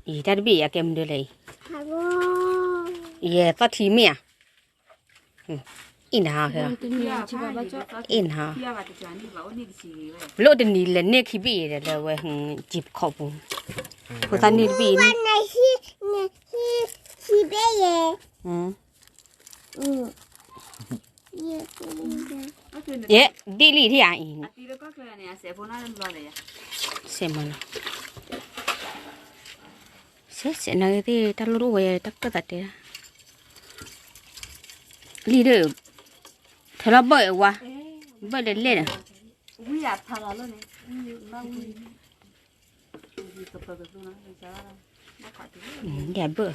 အံၤတၢ်တဘ့ၣ်အံၤ အကဲမနုၤလဲၣ်အံၤ, ယဲသီၣ်ထံမ့ၢ်ဧါ, အ့ၣ်နၤ, အ့ၣ်နၤ, လၢတနံၤလဲၤန့ၢ်ခံဘ့ၣ်အံၤဒီးလၢဝဲ ကံပခီၣ်ပူၤ, ဖိသၣ်န့ၢ်တဘ့ၣ်အံၤ, ယဲဒ်လံထံၣ်ဧါအံၤ, စဲးမနီၤ, စဲးစဲးနၤဂ့ၤသ့ၣ် တၢ်လိၣ်တအိၣ်ဝဲ တၢ်ကၢၣ်သးတဲဒၣ်, လံဒၣ်, ထဲလီၤဘၢၣ်အဝါ, ဘၢၣ်လၢလဲၣ်ဒီး, ယဘၢၣ်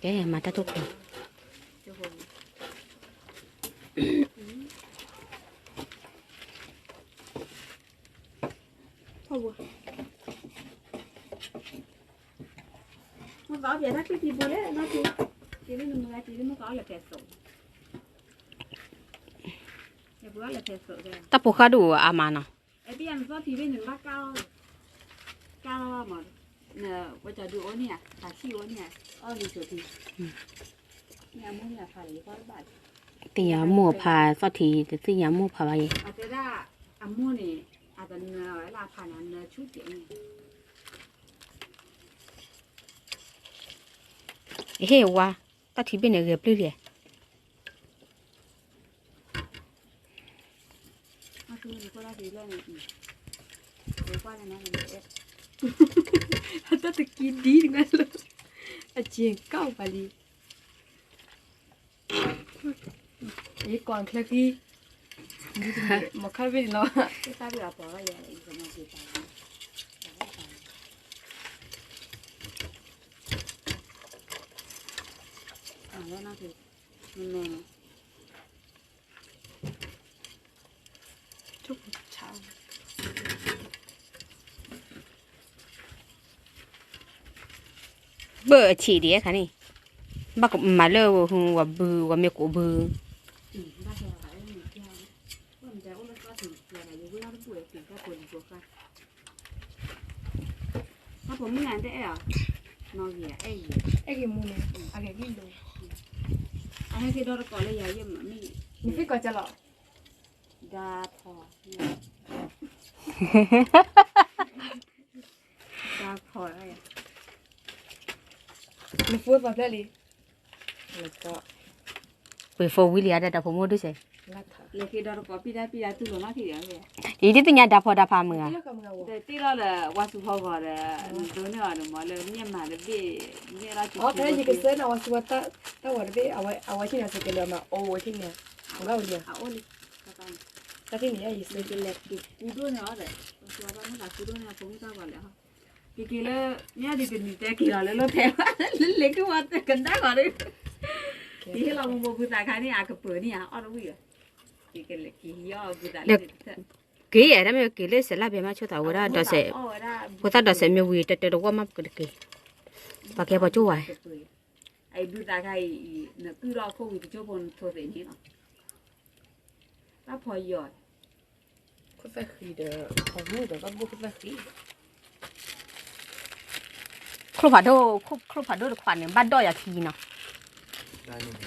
ကဲမၤတၢ်တိၢ်ကျိၤ, တၢ်ဖိဃၢ်ဒိၣ်အါမးနီၤ, သ့ၣ်ညါမိၢ်အဖါသီၣ်ထံး တသ့ၣ်ညါမိၢ်ဖါဘၣ်ယဲ, ဟ့ၣ်ဝါ, တၢ်ထံဘ့ၣ်န့ၣ်ဂဲၤပျုၢ်လံ, တၢ်တကံဒံတဂၤလၢ, အစ့ၤကီၢ်ပှၤလံ, ယကွၢ်ချၢခံ, မခါဘ့ၣ်န့ၣ်လီၤ, ဘၢၣ်အဆံးဒံးအခါန့ၣ်, ဘၣ်မၤလၢဝဲဘု, ဝဲမ့ၢ်ကိးဘု, တၢ်ဖိမုၣ်ဂၤတအဲၣ်အီၤ, နီၣ်ဂံၢ်ဧါ, အဲၣ်ဂံၢ်, အဲၣ်ဂံၢ်မူန့ၣ်, အဂ့ၤဂံၢ်လိၤ, အဟဲက့ၤဒီတကိးလၢယၤယဲၢ်မးမ့ၢ်, နသ့ၣ်ကီးကလီၤ, ဒါဖီ, ဒါဖီ, နဖိသီဖျဲၣ်လံ ပှ့ၤဖိဝံၤလံဧါ ဒီးဖိမုၣ်ဒုစဲး, ယတသ့ၣ်ညါဒါဖီဒါဖးမုာ်ဧါ, တ့လီၤဒီးဝါစူၤဖီဂီၤဒီး, ဒိးန့ၢ်အီၤဒီးမ့ၢ်လၢမ့ၢ်မၤတဘ့ၣ်, မ့ၢ်လီၤ, ယကစဲနၤဝါစူၤဖီတၢ်ဝဲတဘ့ၣ်, အဝဲဆ့ၣ်နီၤစ့ကဲလၢမၤအိၣ်ဝဲထံၣ်န့ၣ်, အဂၤဝဲလံဧါ, တၢ်ထံၣ်န့ၣ်ယဲယစဲ, ကလဲၤက့ၤကူဒိၣ်န့ၢ်အီၤဒီး, ဝါစူၤဖီတၢ်မ့ၢ်သးကူဒိၣ်န့ၢ်အဖိမုၣ်တၢ်ဂီၤလဲၣ်ဟီ, က့ၤက့ၤလၢ, မ့ၢ်ဒ်တနံၤတဲက့ၤလီၤလၢလီၢ်ထဲ, လၢလ့ၤကဝီၤတကဒါဂီၤဒီး, ကဟ့ၣ်လီၤမိၢ်မိၢ်ဘုသးခါန့ၣ် အကပၢၤန့ၣ်ဧါ အီၣ်တဝံၣ်ဒီး, က့ၤက့ၤဟံးအီၣ်ဘုသးလၢန့ၣ်တထၢၣ်, က့ၤဧါ တၢ်မ့ၢ်က့ၤလၢစဲးလၢ်ဘဲမးဆိသးဝဲဒၣ်ဒီးစဲး, ဖိသၣ်ဒီးစဲးမ့ၢ်ဝံၤတတၢတဝီမးပကတက့ၤ, ပှၤကဲပှၤကၠိဝဲ, အဘုသးခါအံၤ, နကုၢ်ထီၣ်ခိၣ်ဝံၤကကၠိဖိနထိးသ့ၣ်န့ၣ်လီၤ, တၢ်ဖီယီၤ ခိၣ်သၣ်ဃံဒီး, ဖီမုၢ်ဒီးဘၣ်ဘိၣ်ခိၣ်သၣ်ဃံ, ချိၣ်ဖးဒိၣ်, ချိၣ်ဖးဒိၣ်တခွးန့ၣ် ဘၣ်ဒီၣ်ယၤခံနီၤ, တၢ်န့ၣ်